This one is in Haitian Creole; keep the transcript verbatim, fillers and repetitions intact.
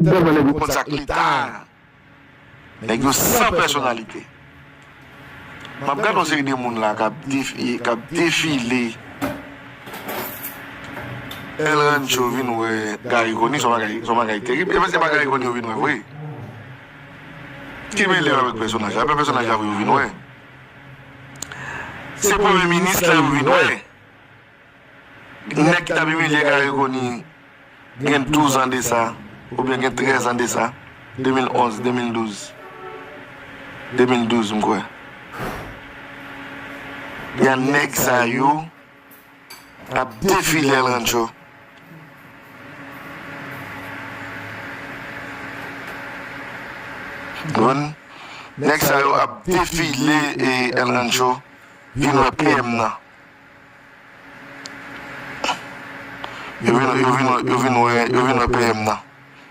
Tèlman nèg yo konn sa k Leta. Nèg yo san pèsonalite. M ap gade yon seri de moun la k ap defi, k ap defile. El Rancho vin wè Garry Conille, se yon bagay, se yon bagay terib. E se pa Garry Conille yo vin wè vre. Ki mele yo avèk pèsonaj la? Apre pèsonaj la vre yo vin wè. Se premye minis la yo vin wè. Nèg ki t ap imilye Garry Conille gen douz an de sa, oubyen gen trèz an de sa, de mil onz, de mil douz, de mil douz, m kwè. Gen nèg sa yo ap defile El Rancho. Konprann? Nèg sa yo ap defile e El Rancho vin wè P M nan. Yo vin, yo vin, yo vin wè, yo vin wè P M nan.